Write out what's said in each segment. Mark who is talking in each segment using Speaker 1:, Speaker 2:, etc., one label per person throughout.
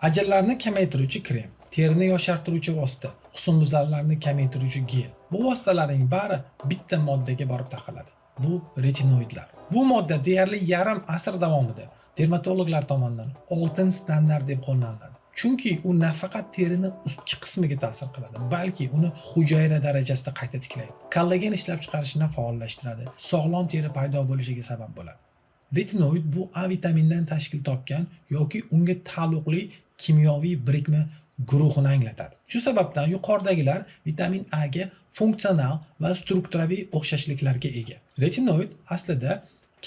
Speaker 1: Ajinlarni kamaytiruvchi krem, terini yoshartiruvchi vosita, husnbuzarlarni kamaytiruvchi gel. Bu vositalarning bari bitta moddaga borib taqaladi. Bu retinoidlar. Bu modda deyarli yarim asr davomida dermatologlar tomonidan oltin standart deb qo'llaniladi. Chunki u nafaqat terini ustki qismiga ta'sir qiladi, balki uni hujayra darajasida qayta tiklaydi. Kollagen ishlab chiqarishni faollashtiradi, sog'lom teri paydo bo'lishiga sabab bo'ladi. Retinoid bu A vitaminidan tashkil topgan yoki unga taalluqli kimyoviy birikma guruhini anglatadi. Shu sababdan yuqoridagilar vitamin A ga funksional va strukturaviy o'xshashliklarga ega. Retinoid aslida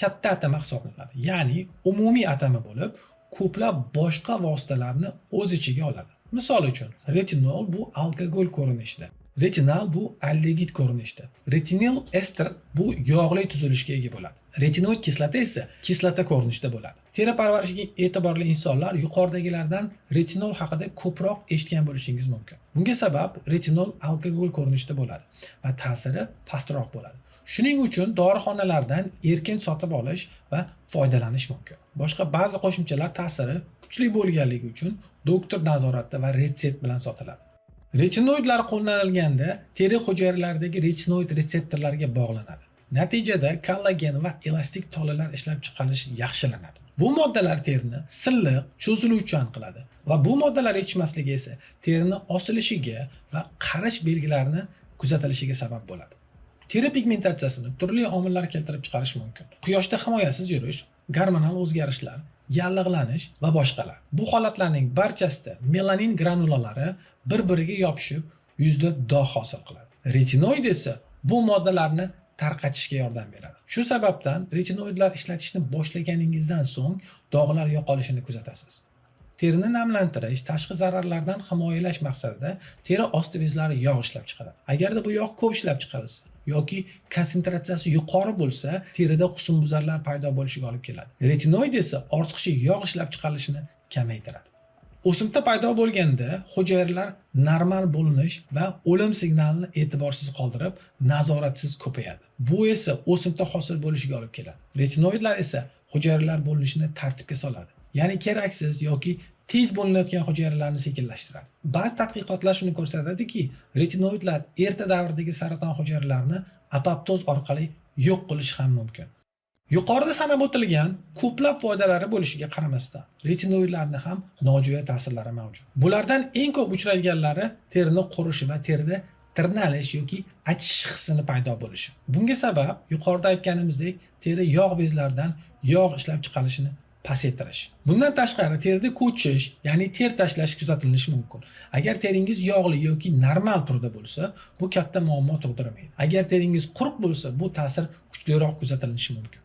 Speaker 1: katta atama hisoblanadi, ya'ni umumiy atama bo'lib, ko'plab boshqa vositalarni o'z ichiga oladi. Misol uchun, retinol bu alkogol ko'rinishida, retinal bu aldegid ko'rinishida, retinil ester bu yog'li tuzilishga ega bo'ladi. Retinoid kislota esa kislota ko'rinishida bo'ladi. Teri parvarishiga e'tiborli insonlar yuqoridagilardan retinol haqida ko'proq eshitgan bo'lishingiz mumkin. Bunga sabab retinol alkogol ko'rinishida bo'ladi va ta'siri pastroq bo'ladi. Shuning uchun dorixonalardan erkin sotib olish va foydalanish mumkin. Boshqa ba'zi qo'shimchalar ta'siri kuchli bo'lganligi uchun doktor nazoratida va retsept bilan sotiladi. Retinoidlar qo'llanilganda teri hujayralaridagi retinoid retseptorlariga bog'lanadi. Natijada kollagen va elastik tolalar ishlab chiqarilishi yaxshilanadi. Bu moddalar terini silliq, cho'ziluvchan qiladi va bu moddalar yetishmasligi esa terini osilishiga va qarish belgilarini kuzatilishiga sabab bo'ladi. Teri pigmentatsiyasini turli omillar keltirib chiqarishi mumkin. Quyoshda himoyasiz yurish, gormonal o'zgarishlar, yallig'lanish va boshqalar. Bu holatlarning barchasida melanin granulalari bir-biriga yopishib, yuzda dog' hosil qiladi. Retinoid esa bu moddalarni tarqatishga yordam beradi. Shu sababdan retinoidlar ishlatishni boshlaganingizdan so'ng dog'lar yo'qolishini kuzatasiz. Terini namlantirish, tashqi zararlardan himoyalash maqsadida teri osti bezlari yog' ishlab chiqaradi. Agarda bu yog' ko'p ishlab chiqarilsa yoki konsentratsiyasi yuqori bo'lsa, terida husnbuzarlar paydo bo'lishiga olib keladi. Retinoid esa ortiqcha yog' ishlab chiqarilishini kamaytiradi. O'simta paydo bo'lganda hujayralar normal bo'linish va o'lim signalini e'tiborsiz qoldirib, nazoratsiz ko'payadi. Bu esa o'simta hosil bo'lishiga olib keladi. Retinoidlar esa hujayralar bo'linishini tartibga soladi. Ya'ni keraksiz yoki tez bo'linayotgan hujayralarni sekinlashtiradi. Ba'zi tadqiqotlar shuni ko'rsatadiki, retinoidlar erta davrdagi saraton hujayralarini apoptoz orqali yo'q qilishi ham mumkin. Yuqorida sanab o'tilgan ko'plab foydalari bo'lishiga qaramasdan, retinoidlarni ham nojo'ya ta'sirlari mavjud. Bulardan eng ko'p uchraydiganlari terini qurishi va terida tirnalish yoki achish hissini paydo bo'lishi. Bunga sabab yuqorida aytganimizdek teri yog' bezlaridan yog' ishlab chiqarilishini pasaytirish. Bundan tashqari terida ko'chish, ya'ni ter tashlash kuzatilishi mumkin. Agar teringiz yog'li yoki normal turda bo'lsa, bu katta muammo tug'dirmaydi. Agar teringiz quruq bo'lsa, bu ta'sir kuchliroq kuzatilishi mumkin.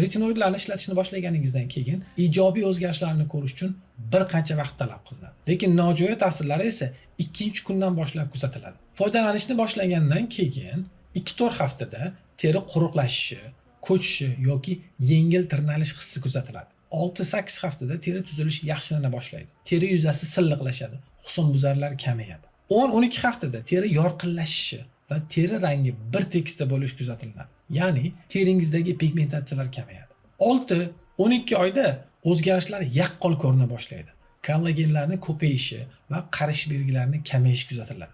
Speaker 1: Retinoidlarni ishlatishni boshlaganingizdan keyin ijobiy o'zgarishlarni ko'rish uchun bir qancha vaqt talab qilinadi. Lekin nojo'ya ta'sirlari esa ikkinchi kundan boshlab kuzatiladi. Foydalanishni boshlagandan keyin 2-4 haftada teri quruqlashishi, ko'chishi yoki yengil tirnalish hissi kuzatiladi. 6-8 haftada teri tuzilishi yaxshilana boshlaydi. Teri yuzasi silliqlashadi, husnbuzarlar kamayadi. 10-12 haftada teri yorqinlashishi va teri rangi bir tekisda bo'lishi kuzatiladi. Ya'ni teringizdagi pigmentatsiyalar kamayadi. 6-12 oyda o'zgarishlar yaqqol ko'rina boshlaydi. Kollagenlarni ko'payishi va qarish belgilarini kamayishi kuzatiladi.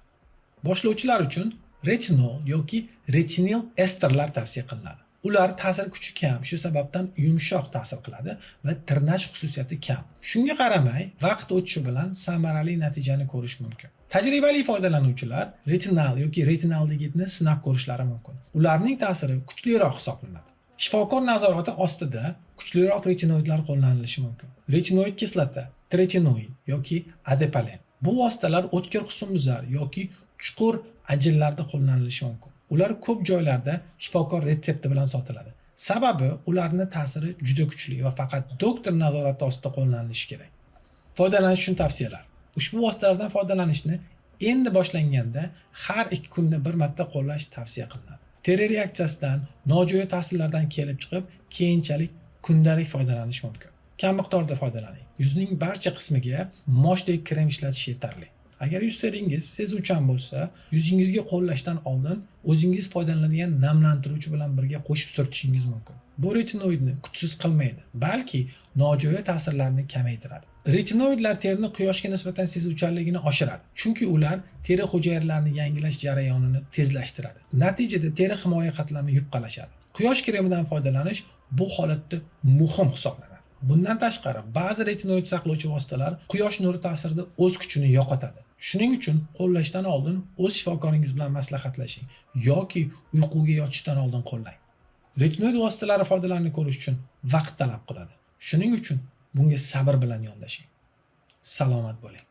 Speaker 1: Boshlovchilar uchun retinol yoki retinil esterlar tavsiya qilinadi. Ular ta'sir kuchi kam, shu sababdan yumshoq ta'sir qiladi va tirnash xususiyati kam. Shunga qaramay, vaqt o'tishi bilan samarali natijani ko'rish mumkin. Tajribali foydalanuvchilar retinal yoki retinaldegidni sinab ko'rishlari mumkin. Ularning ta'siri kuchliroq hisoblanadi. Shifokor nazorati ostida kuchliroq retinoidlar qo'llanilishi mumkin. Retinoid kislota, tretinoin yoki adepalen. Bu vositalar o'tkir husnbuzar yoki chuqur ajinlarda qo'llanilishi mumkin. Ular ko'p joylarda shifokor retsepti bilan sotiladi. Sababi ularning ta'siri juda kuchli va faqat doktor nazorati ostida qo'llanilishi kerak. Foydalanish uchun tavsiyalar. Ushbu vositalardan foydalanishni endi boshlanganda har 2 kunda bir marta qo'llash tavsiya qilinadi. Teri reaksiyasidan, nojo'ya ta'sirlardan kelib chiqib, keyinchalik kundalik foydalanish mumkin. Kam miqdorda foydalaning. Yuzning barcha qismiga moshdek krem ishlatish yetarli. Agar yuz teringiz sezuvchan bo'lsa, yuzingizga qo'llashdan oldin o'zingiz foydalanadigan namlantiruvchi bilan birga qo'shib surtishingiz mumkin. Bu retinoidni kuchsiz qilmaydi, balki nojo'ya ta'sirlarni kamaytiradi. Retinoidlar terini quyoshga nisbatan sezuvchanligini oshiradi, chunki ular teri hujayralarini yangilash jarayonini tezlashtiradi. Natijada teri himoya qatlami yupqalashadi. Quyosh kremidan foydalanish bu holatda muhim hisoblanadi. Bundan tashqari, ba'zi retinoid saqlovchi vositalar quyosh nuri ta'sirida o'z kuchini yo'qotadi. Shuning uchun qo'llashdan oldin o'z shifokoringiz bilan maslahatlashing yoki uyquga yotishdan oldin qo'llang. Retinoid vositalari foydalarini ko'rish uchun vaqt talab qiladi. Shuning uchun bunga sabr bilan yondashing. Salomat bo'ling.